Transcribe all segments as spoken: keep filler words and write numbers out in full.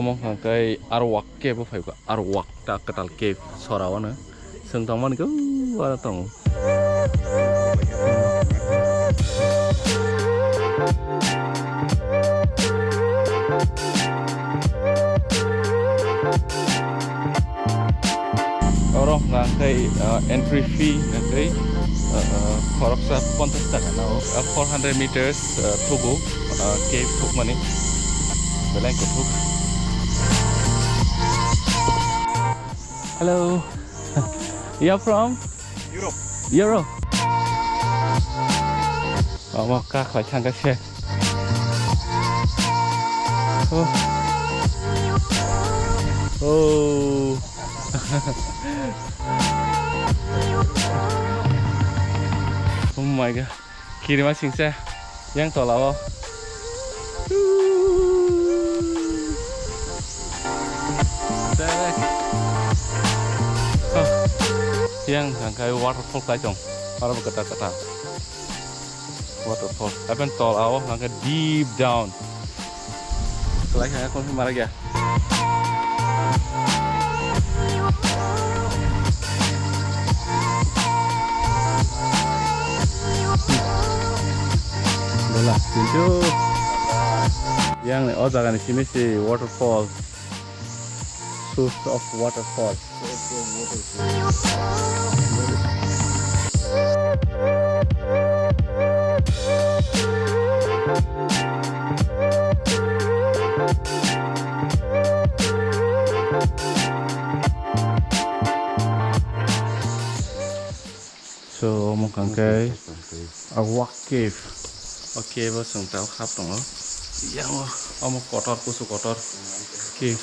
Omo hwnkhe Arwak cave o phaikha, Arwak ta kwtal cave sora o no. Chwng tongmani khe o aro tongo. Oro hwnkha khe, uh, entry fee hwnkha khe, uh, khoroksa ponchash taka na o, uh, four hundred meters, uh, thugo, uh, cave thukmani. Belai kuthuk. Hello. You're from? Europe. Europe. Omo kakhwlai thangkha se. Oh. Oh. Oh my God. Kirima singsa yang tola o. Yang hwnkha khe waterfall khlai tong. Aro bo kwtal kwtal. Waterfall. Happen tola o hwnkha khe deep down. Khlai kha kon mara gya. Bola, pintu. Yang ni o jaga ni simi si waterfall. Source of waterfall. So, omo hwnkha khe Arwak cave. O cave o chwng tabuk hap tongo. Yang o, omo kotor, kusu kotor cave.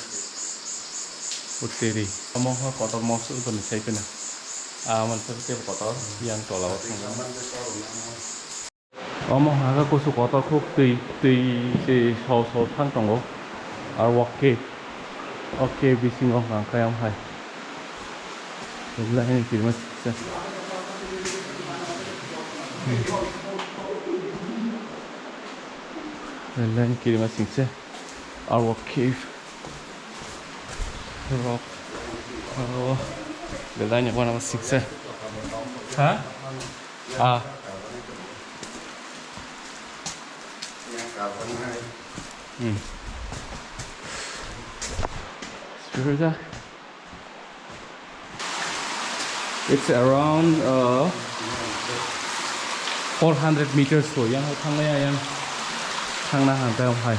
Uteri. Omo ha kotor moksu utoni sai phano. Ah, mansa cave kotor, yang tola o thang. Omo hwnka khe kusu kotor khuk twi, twi se so so thang tongo. Arwak cave, o cave bisingo hwnka khe omo hai. Belai kirima singsa. Belai kirima singsa. Arwak cave. Rock. Oh. Belai ni wana singsa. Ha? Ah. Hmm. Spiritual. It's around, uh, four hundred meters ko yang hai thangnai yang thangna hang tang hai.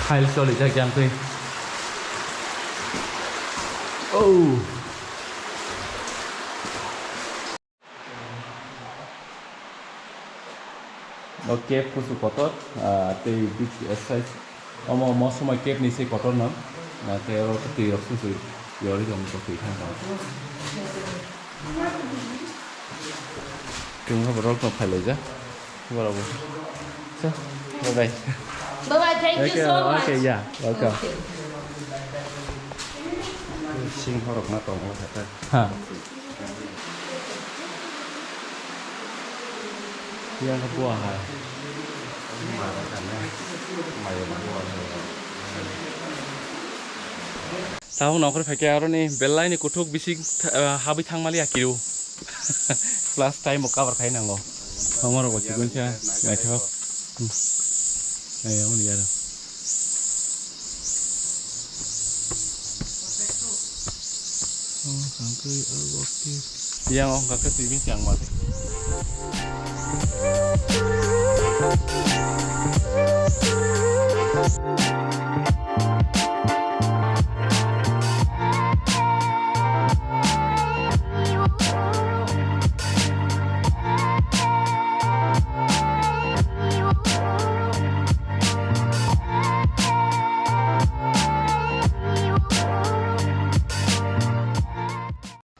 Khail choli jak yang twi. Oh. O cave kusu kotor, ah, tei big size. Omo, omo somoi cave ni se kotor no. Ah, tei oro twi rok susu yori tong twi thang tong. Tungha borok no phailaijak. Borok bo. So, bye bye. Bye bye, thank you so much. Okay, yeah, welcome. Okay. Sing horok na tong o kata. Ha. Yang buah hai. Tabuk nongkhor phaikhe aroni belai ni kuthuk bising, ah, habwi thangmali akiru. Plus time bo cover khai nango. Hamar bo chikon cha naithok. Hmm. Ai, amoni yaro. Oh, hangkhe, oh, okay. Yang, oh, hangkhe, twi bini yang mati.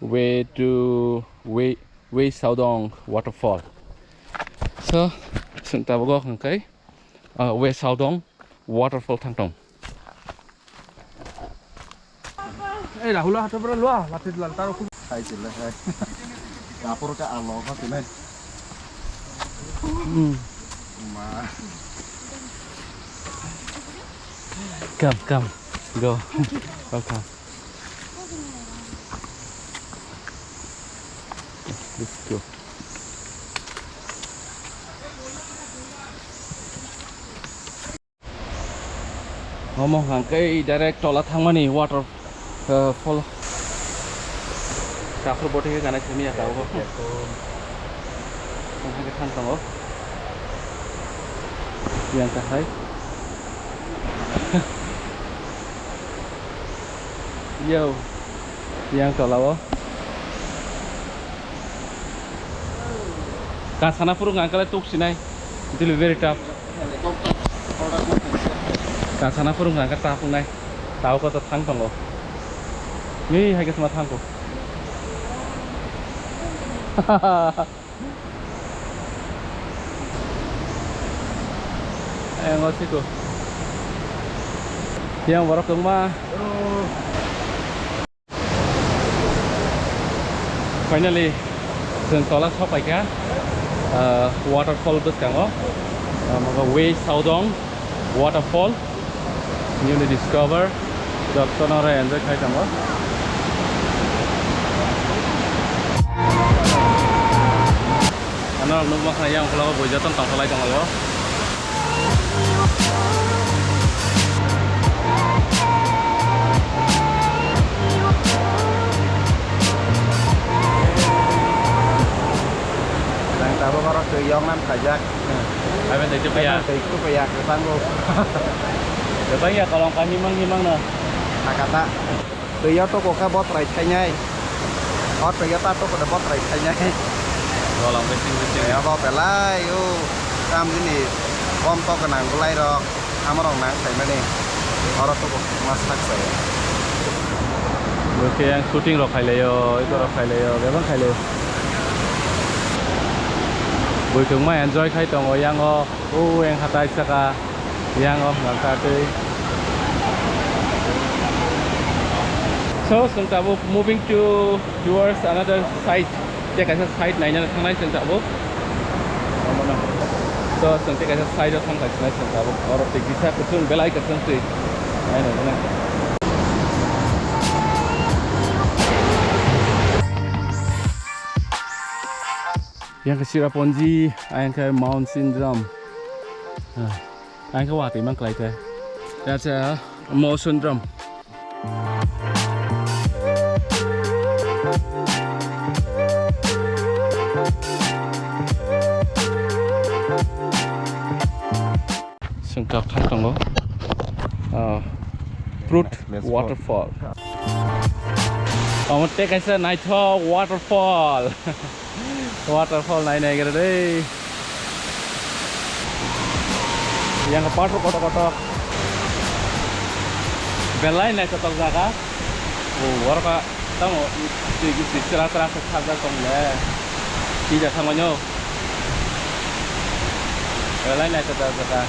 Way to Way, Way Saudong waterfall. So, chwng tabuk o hwnkhe, uh, Way Saudong waterfall thang tong. Ei, Rahula, hato bra lua, lati lal taro. Hai, sila, hai. Kapur ka alo ka sila. Hmm. Ma. Come, come. Go. Welcome. Let's go. Omo hwnkha khe direct tola thangmani water, uh, fall. Takhuk botwi khe gana simi ya tabuk. Omo hwnkha khe thang tongo. Yang kahai. Yo. Yang tola o. Ka sana phuru hwnkha khe tuk sinai. It will be very tough. Ka sana phuru hwnkha khe ta phungnai. Tao ko to thang tongo. Ni hai ke sama thang ko. Ayang o siko. Yang borok tongma. Finally, chwng tola sok paikha, ah, waterfall bwskango, ah, Wei Saodong waterfall, newly discover, jotono oro enjoy khai tongo. Ano nukma khna yang ukhulago bui jotono tongtholai tongo. Ang tabuk oro twi yoknam khaijak. Hai bai twi tukuya. Twi tukuya kwbangbo. Kwbangya kolom kai himang himang no. Hakata. Twi o tuku khe botrai thainai. O twi o ta tuku de botrai thainai. Kolom bising bising. Abo belai o kam jini kom to gwnang bwlai rok. Amorok nang saimani oro tubu ma sak saya. Bo khe yang shooting rok khailaio, eko rok khailaio, bebak khailaio. Bo khe ma enjoy khai tongo yang o, o yang hatai saka yang o nang ta tei. So, chwng tabuk moving to towards another side. Tei kaisa side nainani thangnai chwng tabuk. Omono. So, chwng tei kaisa side o thangkha sinai chwng tabuk. Oro twi kisa kwchwng belai kwchwng twi. Naino hwnwi. Yang khe Cherrapunji, ayang khe Mount Sindram. Ah, ayang khe watwi man klai khe. That's a Mount Sindram. Sengkak thang tongo. Ah, Prut waterfall. Omo tei kaisa naithok waterfall. Waterfall nai nai gra dei. Yang pathor kotor kotor. Belai naithotok jaga. O, oro ka tamo twi twi chwra chwra khe khajak tong le. Twi ja thangmano. Belai naithotok jaga.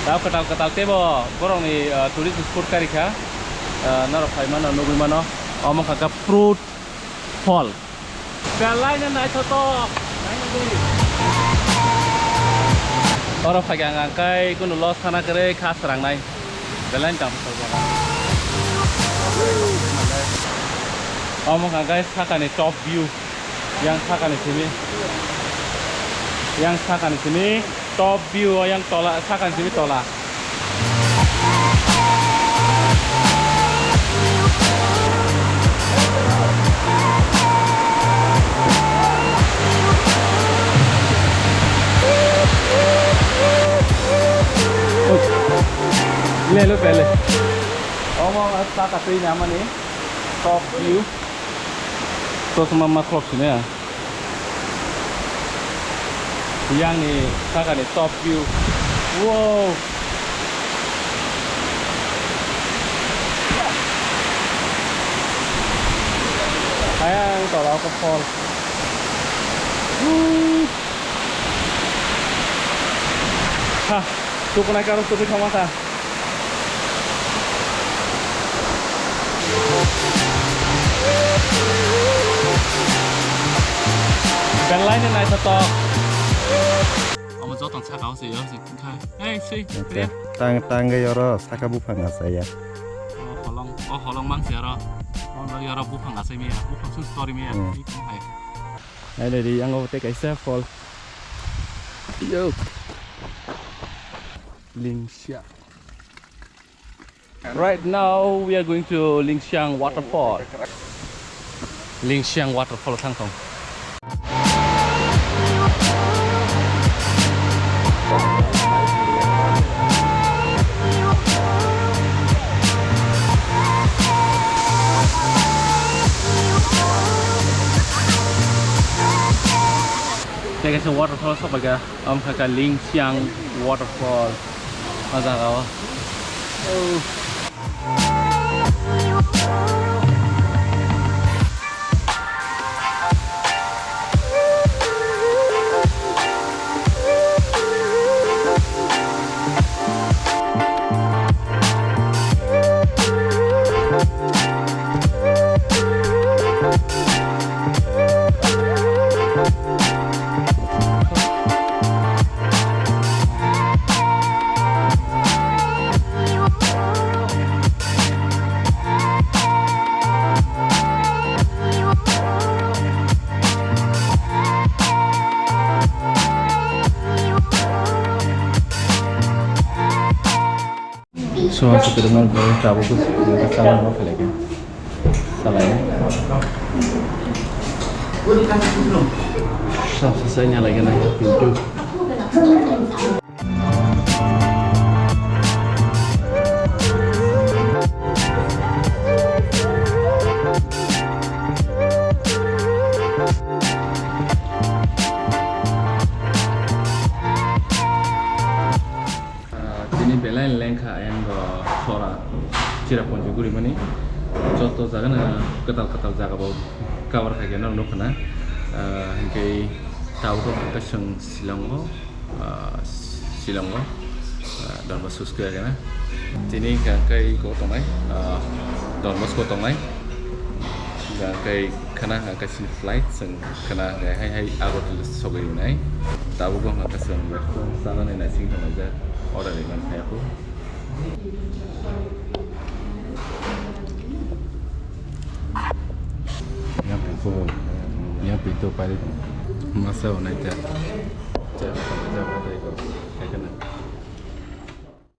Tao kwtal kwtal teibo borokni, ah, tourist spot karikha. Ah, norok phai mano, nugwi mano. Omo kha khe Prut Fall. Belai no naithotok. Naina di. Oro phai ang ang kai kunu los sana kwrwi kha srangnai. Belai no tang thok jaga. Omo kha guys sakani top view. Yang sakani simi. Yang sakani simi. Top view o yang tola, sakani simi tola. Lelo pele. Omo saka twi namani top view. Chosma ma khulok sini ya. Yang ni saka ni top view. Wow. Ayang tola ko fall. Woo. Ha, tukunai karo tukui thangma kha. Naina naithotok. Omo joto saka o se yo se khai. Hey, sei. Acha, tang, tang ge yoro saka buphang asai ya. O holong, o holong mang se aro. O yoro buphang asai miya, buphang sung story miya. Hmm. Hai. Naina ri, ang obo tei kaisa fall. Yo. Lingsia. Right now we are going to Lingxiang Waterfall. Lingxiang Waterfall thang thong. Tei kaisa waterfall sok bai kha. Omo kha kha Lingxiang Waterfall. O jaga o. Oh. So, ang sa pero mo, tabuk ko, sa mo, pala ka. Salai. Sa, sa, sa, niya lagi na, pintu. Ah, tini belai lengkha ayang bo sora Cherrapunji gurimani joto jaga no kwtal kwtal jaga bo cover khai khe no nukha na. Ah, hinkhe tabuk khe chwng Shillong o, ah, Shillong o, ah, Don Bosco School khe na. Tini hwnkhe kok tongnai, ah, Don Bosco tongnai. Hwnkhe khana hwnkhe sini flight chwng khana hwnkhe hai hai Agartala sogwi rinai. Tabuk hwnkhe chwng restaurant chanani naising tonglaijak, order rimani phaiya kho. Yang pintu, yang pintu pari. Masa o naijak.